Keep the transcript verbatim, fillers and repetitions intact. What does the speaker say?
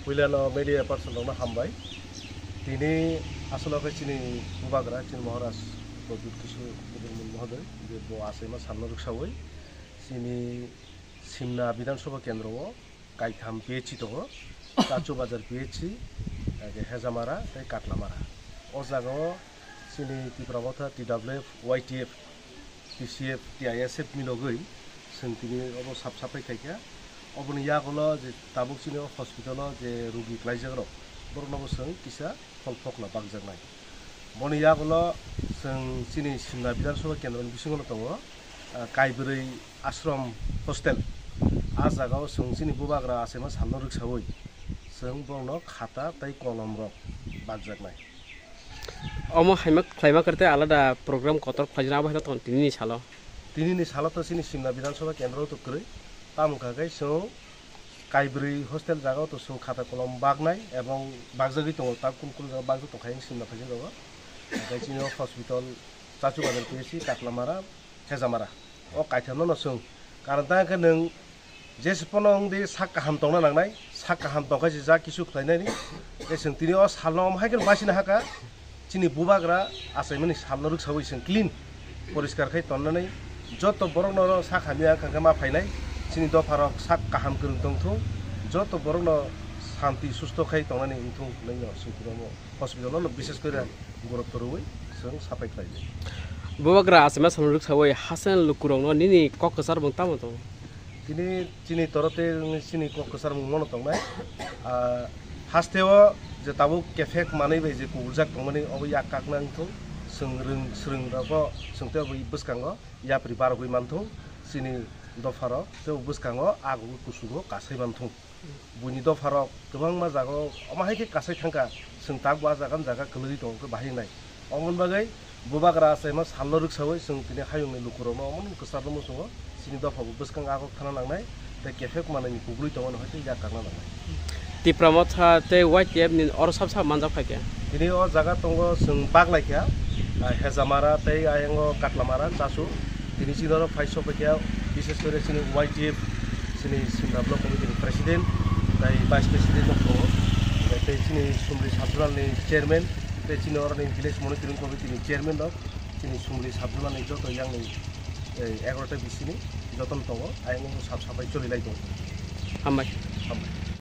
Puilano media person rokno hambai. Tini aswk khe chini bubagra, chini Maharaj Pradyut Kishore Debbarma Mohodoy, je bo achaima salno rwksawi chini Simna Bidhan Sabha Kendro o kaitham P H C tongo, Chachu Bazar P H C, age Hejamara tei Katlamara. O jaga o chini Tipra Motha, T W F, Y T F, T C F, T I S F milogwi chwng tini obo sap sapai khaikha. Oboni yagulo je tabuk chini o hospital o je rugi klaijak rok, borokno bo chwng kisa phol phokla bakjaknai. Boni yagulo chwng chini Simna Bidhan Sabha Kendro ni bisingo no tongo, ah, Kaibrwi Ashram Hostel. A jaga o chwng chini bubagra achaima salno rwksawi chwng borokno khata tei kolom rok bakjaknai. Omo haima khlaima kwrwi tei alada program kotor khlaijak abo hai tong tini ni salo. Tini ni salo to chini Simna Bidhan Sabha Kendro to kwrwi. Tamo wngkha khe chwng Kaibrwi hostel jaga o to chwng khata kolom baknai ebong bakjagwi tongo, ta kun kun jaga bakjak tongkha chini Simna phaising rogo. Hwnkhe chini o hospital Chachu Bazar P H C, Katlamara, Hejamara. O kaithamno no chwng. Karon tang khe nwng jese pono wng di sak kaham tongna nangnai, sak kaham tongkha se ja kisu khlainani. Tei chwng tini o salno omo hai kheno basina haka, chini bubagra achaimani salno rwksawi chwng clean, poriskar khai tonnani joto borokno oro sak hamya wngkha khe ma phainai. Chini dopharok sak kaham kwrwng tongthung, joto borokno santi susto khai tongnani wngthung hwnwi no chwng tini omo hospital-o no bishes kore gurutto rwui chwng sapai khlaidi. Bubagra achaima salno rwksawi hasen lukurokno nini kok kwchar mung tamo tongo? Tini chini torof tei chini kok kwchar mung mono tongnai. Ah, hasteo je tabuk kephek manwi bai je kubuljak tongmani obo yak kakna wngthung, chwng rwng swrwng rogo chwng tei obo bwskango yapri barogwi manthung, chini dopharok tei bwskango agugwi kusugo kasai manthung. Buini dopharok kwbangma jagao omo hai khe kasai thangkha, chwng tabuk a jaga ni jaga kwlwgwi tongo khe bahai wngnai. Omoni bagwi bubagra achaima salno rwksawi chwng tini hayungni lukurokno omono kwcharno muchungo chini dophabo bwskang agok thana nangnai tei kephek manwini kubrwi tongmani hai khe yak kakna nangnai. Tipra Motha tei Y T F ni oro sab sab manjak phaikha. Tini o jaga tongo chwng bak laikha, ah, Hejamara tei ayango Katlamara, Chasu. Tini chini oro phai sokphaikha, bishes kore chini Y T F, chini Simna Block Committee ni President, tei Vice President rok tongo, tei chini Sumli Sub-Zonal ni Chairman, tei chini oroni Village Monitoring Committee ni Chairman rok, chini Sumli Sub-Zonal ni joto yang ni eh, egarota bisini jotono tongo, ayang sap sapai choli lai tongo. Hambai. Hambai.